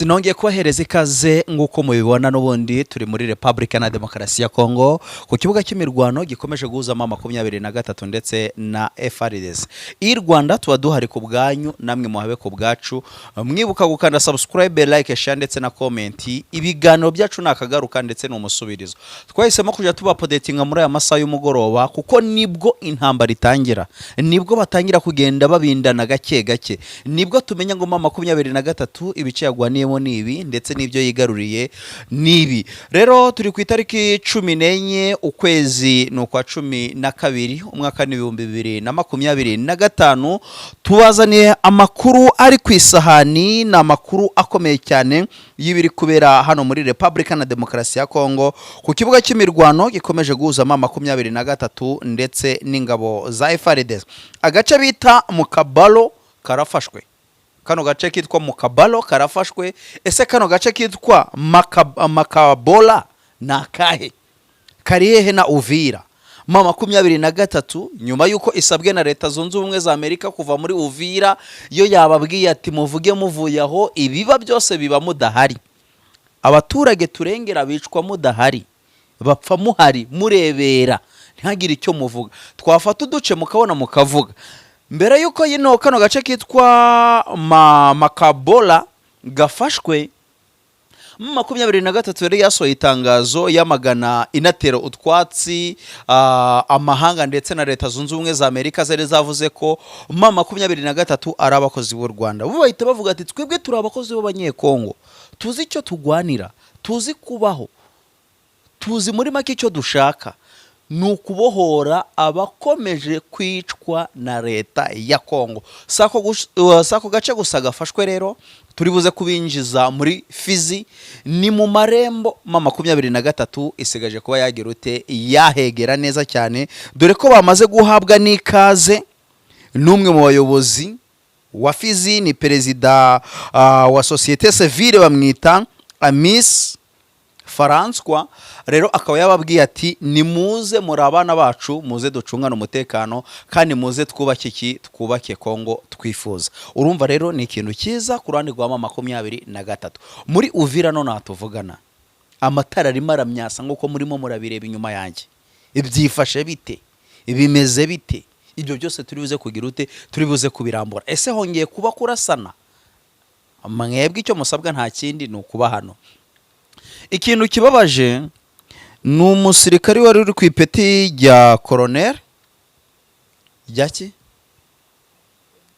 Nongeye kubahereza ikaze. Nk'uko mubibona, n'ubundi turi muri Repubulika na Demokarasi ya Kongo, ku kibuga cy'imirwano gikomeje guhuzamo 23 ndetse na FARDC. I Rwanda tuba duhari ku bwanyu, namwe muhabe ku bwacu. Mwibuka gukanda subscribe, like, share ndetse na comment. Ibiganiro byacu ni akagaruka ndetse ni umusubirizo. Twahisemo kujya tubaupdatinga muri aya masaha y'umugoroba kuko nibwo intambara itangira, nibwo batangira kugenda babindana gake gake, nibwo tumenya ngo 23 ibice yagwaniyemo ni ibi ndetse n'ibyo yigaruriye ni ibi. Rero turi ku itariki 14, ukwezi ni ukwa 12, umwaka ni 2025. Tubazaniye amakuru ari ku isahani, ni amakuru akomeye cyane y'ibiri kubera hano muri Repubulika na Demokarasi ya Kongo, ku kibuga cy'imirwano gikomeje guhuzamo 23 ndetse n'ingabo za FARDC. Agace bita Mukabalo karafashwe. Kano gace kitwa Mukabalo karafashwe. Ese kano gace kitwa Makabola ni akahe? Kari hehe na Uvira? 23, nyuma y'uko isabwe na Leta Zunze Ubumwe za Amerika kuva muri Uvira, yo yababwiye ati: "Muvuge muvuye aho, ibiba byose biba mudahari. Abaturage turengera bicwa mudahari, bapfa muhari murebera, ntihagire icyo muvuga. Twafata uduce mukabona mukavuga." Mbere y'uko yino kano gace kitwa Makabola gafashwe, 23 yari yasohoye itangazo yamagana, inatera utwatsi amahanga ndetse na Leta Zunze Ubumwe za Amerika zari zavuze ko 23 ari abakozi b'u Rwanda. Bo bahita bavuga ati: "Twebwe turi abakozi b'Abanyekongo, tuzi icyo tugwanira, tuzi kubaho, tuzi muri make icyo dushaka ni ukubohora abakomeje kwicwa na leta ya Kongo." Si ako gace gusa gafashwe. Rero turi buze kubinjiza muri Fizi, ni mu marembo. 23 isigaje kuba yagira ute? Yahegera neza cyane, dore ko bamaze guhabwa n'ikaze n'umwe mu bayobozi wa Fizi, ni perezida wa société civile, bamwita Amis Faranswa. Rero akaba yababwiye ati: "Nimuze, muri abana bacu, muze ducungane umutekano kandi muze twubake iki? Twubake Kongo twifuza." Urumva rero ni ikintu cyiza ku ruhande rwa 23. Muri Uvira none tuvugana amatara arimo aramyasa nk'uko murimo murabireba inyuma yanjye. Byifashe bite? Bimeze bite? Ibyo byose turi buze kugira ute? Turi buze kubirambura. Ese hongeye kuba kurasana? Mwebwe icyo musabwa nta kindi, ni ukuba hano. Ikintu kibabaje ni umusirikari wari uri ku ipeti rya koroneri, rya ki,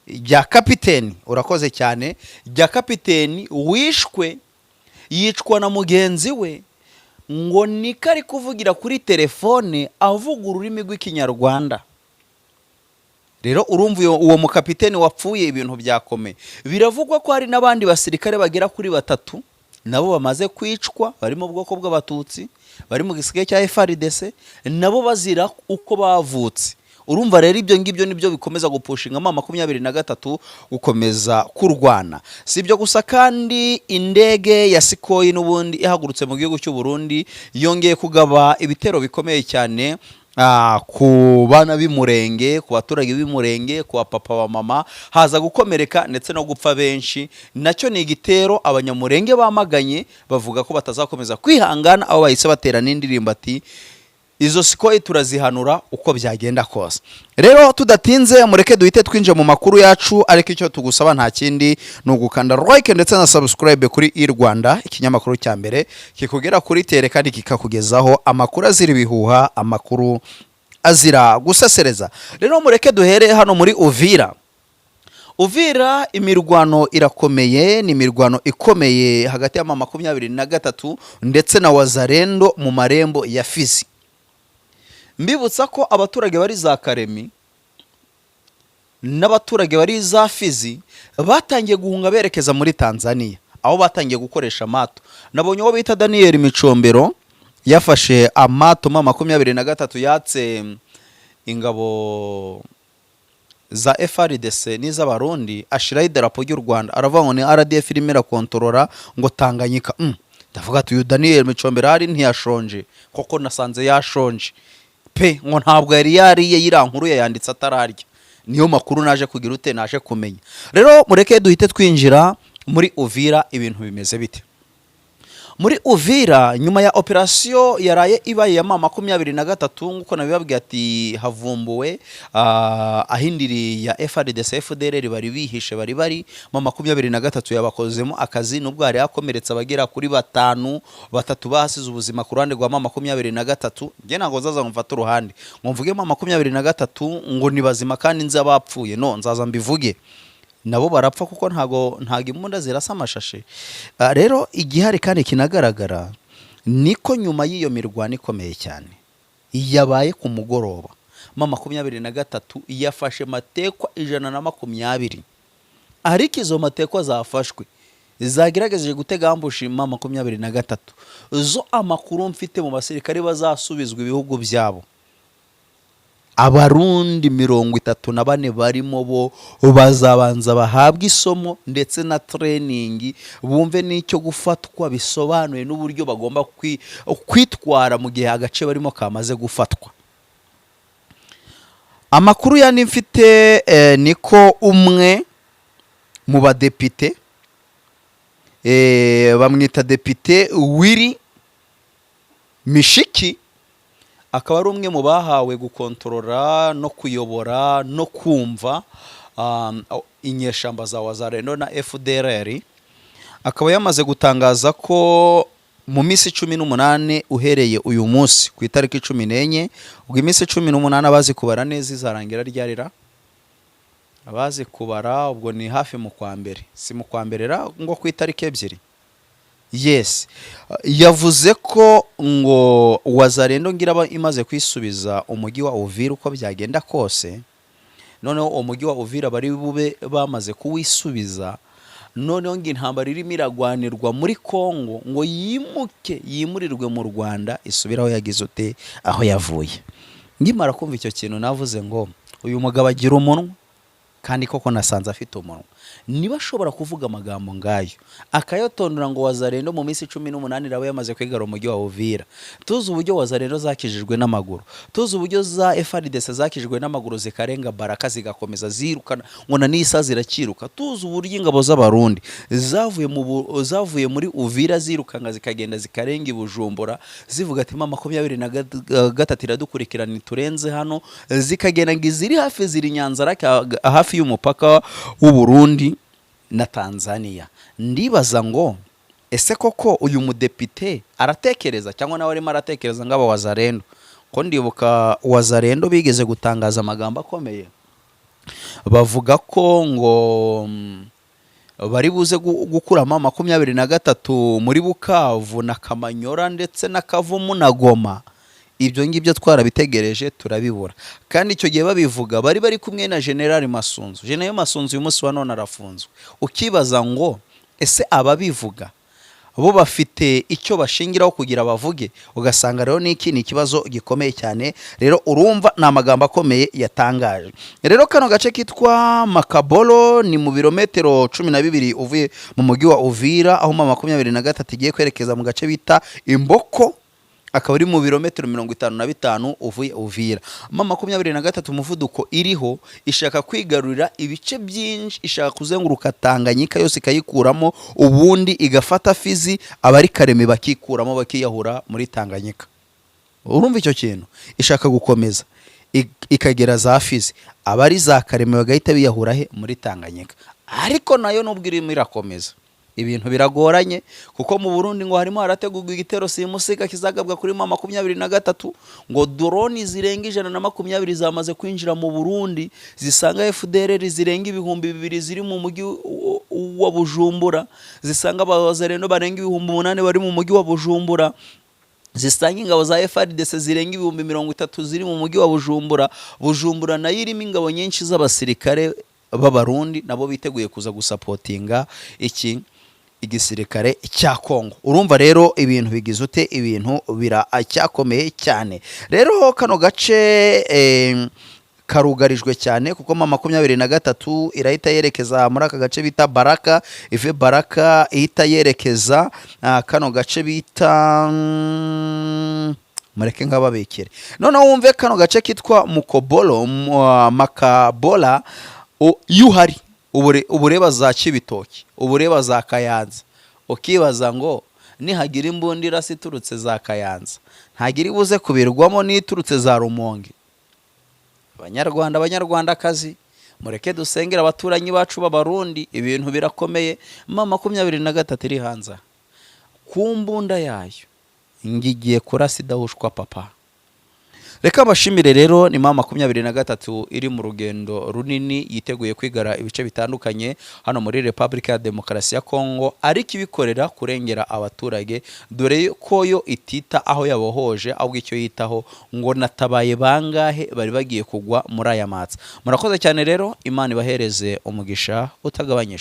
rya kapiteni, urakoze cyane, rya kapiteni, wishwe, yicwa na mugenzi we ngo niko ari kuvugira kuri telefone avuga ururimi rw'Ikinyarwanda. Rero urumva uwo mukapiteni wapfuye, ibintu byakomeye. Biravugwa ko hari n'abandi basirikare bagera kuri batatu nabo bamaze kwicwa, bari mu bwoko bw'Abatutsi, bari mu gisigaye cya FARDC, nabo bazira uko bavutse. Urumva rero ibyo ngibyo nibyo bikomeza gupushinga 23 gukomeza kurwana. Si ibyo gusa kandi, indege ya Sukhoi n'ubundi ihagurutse mu gihugu cy'u Burundi yongeye kugaba ibitero bikomeye cyane ku bana b'Imurenge, ku baturage b'Imurenge, ku bapapa, ba mama, haza gukomereka ndetse no gupfa benshi. Nacyo ni igitero Abanyamurenge bamaganye, bavuga ko batazakomeza kwihangana, aho bahise batera n'indirimbo ati: "Izo Sukhoi turazihanura uko byagenda kose." Rero tudatinze, mureke duhite twinjira mu makuru yacu, ariko icyo tugusaba nta kindi, ni ugukanda like ndetse na subscribe kuri i Rwanda, ikinyamakuru cya mbere kikugera kuri tere kandi kikakugezaho amakuru azira ibihuha, amakuru azira gusesereza. Rero mureke duhere hano muri Uvira. Uvira imirwano irakomeye, ni imirwano ikomeye hagati ya 23 ndetse na Wazalendo mu marembo ya Fizi. Mbibutsa ko abaturage bari za Karemi n'abaturage bari za Fizi batangiye guhunga berekeza muri Tanzania, aho batangiye gukoresha amato. Nabonye uwo bita Daniel Micombero yafashe amato 23 yatse ingabo za FARDC n'iz'Abarundi, ashiraho idarapo ry'u Rwanda, aravuga ngo ni RDF irimo irakontorora ngo Tanganyika. Ndavuga ati: "Uyu Daniel Micombero hari ntiyashonje koko?" Nasanze yashonje pe, ngo ntabwo yari yariye. Yiriya nkuru yayanditse atararya. Niyo makuru naje kugira ute? Naje kumenya. Rero mureke duhite twinjira Muri Uvira ibintu bimeze bite? Muri Uvira, nyuma ya operasiyo yaraye ibaye ya M23, nk'uko nabibabwiye ati havumbuwe ahindiri ya FARDC, FDLR bari bihishe, bari M23 yabakozemo akazi, nubwo hari hakomeretse abagera kuri batanu, batatu bahasize ubuzima ku ruhande rwa M23. Njye ntabwo nzaza ngo mfate uruhande ngo mvuge M23 ngo ni bazima kandi nzi abapfuye. No nzaza mbivuge nabo barapfa, kuko ntago imbunda zirasa amashashi. Rero igihari kandi kinagaragara niko nyuma y'iyo mirwano ikomeye cyane yabaye ku mugoroba, M23 yafashe matekwa 120, ariko izo matekwa zafashwe zagerageje gutega ambush M23. Zo amakuru mfite mu basirikare bazasubizwa ibihugu byabo, Abarundi 34 barimo, bo bazabanza bahabwe isomo ndetse na training, bumve n'icyo gufatwa bisobanuye n'uburyo bagomba kwitwara mu gihe agace barimo kamaze gufatwa. Amakuru yandi mfite niko umwe mu badepite, bamwita Depite Willy Mishiki, akaba ari umwe mu bahawe gukontorora no kuyobora no kumva inyeshamba za Wazalendo na FDLR, akaba yamaze gutangaza ko mu minsi 18 uhereye uyu munsi ku itariki 14, ubwo iminsi 18 abazi kubara neza izarangira ryarira, abazi kubara ubwo ni hafi mu kwa mbere, si mu kwa mbere ra, ngo ku itariki 2. Yes, yavuze ko ngo Wazalendo ngira aba imaze kwisubiza umujyi wa Uvira uko byagenda kose. Noneho uwo mujyi wa Uvira bari bube bamaze kuwisubiza, noneho ngo intambara irimo iragwanirwa muri Kongo ngo yimuke, yimurirwe mu Rwanda, isubire aho yagize ute, aho yavuye. Nkimara kumva icyo kintu navuze ngo uyu mugabo agira umunwa, kandi koko nasanze afite umunwa. Niba ashobora kuvuga amagambo ngayo akayatondora ngo Wazalendo mu minsi 18 iraba yamaze kwigarura umujyi wa Uvira, tuzi uburyo Wazalendo zakijijwe n'amaguru, tuzi uburyo za FARDC zakijijwe n'amaguru zikarenga Baraka, zigakomeza zirukana ngo na n'isa zirakiruka, tuzi uburyo ingabo z'Abarundi zavuye muri Uvira zirukanga, zikagenda zikarenga i Bujumbura, zivuga ati M23 iradukurikirana, turenze hano, zikagenda ngo iziri hafi ziri Nyanzarake, hafi y'umupaka w'u Burundi na Tanzania. Ndibaza ngo ese koko uyu mudepite aratekereza, cyangwa nawe arimo aratekereza ng'aba Wazalendo? Ko ndibuka Wazalendo bigeze gutangaza amagambo akomeye, bavuga ko ngo bari buze gukuramo 23 muri Bukavu na Kamanyora ndetse na Kavumu na Goma. Ibyo ngibyo twarabitegereje turabibura. Kandi icyo gihe babivuga bari kumwe na General Masunzu. General Masunzu uyu munsi wa none arafunzwe. Ukibaza ngo ese ababivuga bo bafite icyo bashingiraho kugira bavuge? Ugasanga rero niki ni ikibazo gikomeye cyane. Rero urumva ni amagambo akomeye yatangaje. Rero kano gace kitwa Makabolo ni mu birometero 12 uvuye mu mujyi wa Uvira, aho M23 igiye kwerekeza mu gace bita Imboko, akaba ari mu birometero 55 uvuye Uvira. M23 umuvuduko iriho, ishaka kwigarurira ibice byinshi, ishaka kuzenguruka Tanganyika yose ikayikuramo, ubundi igafata Fizi, abari Kareme bakikuramo, bakiyahura muri Tanganyika. Urumva icyo kintu ishaka gukomeza ikagera za Fizi, abari za Kareme bagahita biyahura he? Muri Tanganyika. Ariko nayo nubwo irimo irakomeza, ibintu biragoranye, kuko mu Burundi ngo harimo harategurwa igitero simusiga kizagabwa kuri M23. Ngo drone zirenga 120 zamaze kwinjira mu Burundi, zisanga FDLR zirenga 2000 ziri mu mujyi wa Bujumbura, zisanga Abazalendo barenga 8000 bari mu mujyi wa Bujumbura, zisanga ingabo za FARDC zirenga 30,000 ziri mu mujyi wa Bujumbura. Bujumbura nayo irimo ingabo nyinshi z'abasirikare b'Abarundi, nabo biteguye kuza gusapotinga iki igisirikare cya Kongo. Urumva rero ibintu bigize ute? Ibintu biracyakomeye cyane. Rero kano gace karugarijwe cyane, kuko M23 irahita yerekeza muri aka gace bita Baraka, ive Baraka ihita yerekeza kano gace bita mureke nk'ababekere. Noneho wumve kano gace kitwa Mukobolo, Makabola, iyo uhari. Ubureba za Kibitoki, ubureba za Kayanza, ukibaza ngo nihagira imbunda irasa iturutse za Kayanza, ntagira ibuze kubirwamo n'iturutse za Rumonge. Abanyarwanda, abanyarwandakazi, mureke dusengere abaturanyi bacu b'Abarundi, ibintu birakomeye. M23 iri hanze aha ku mbunda yayo ngigiye kurasa idahushwa papa. Reka mbashimire rero. Ni M23 iri mu rugendo runini, yiteguye kwigara ibice bitandukanye hano muri Repubulika ya Demokarasi ya Kongo, ariko ibikorera kurengera abaturage, dore ko yo itita aho yabohoje, ahubwo icyo yitaho ngo natabaye bangahe bari bagiye kugwa muri aya matsa. Murakoze cyane rero, Imana ibahereze umugisha utagabanyije.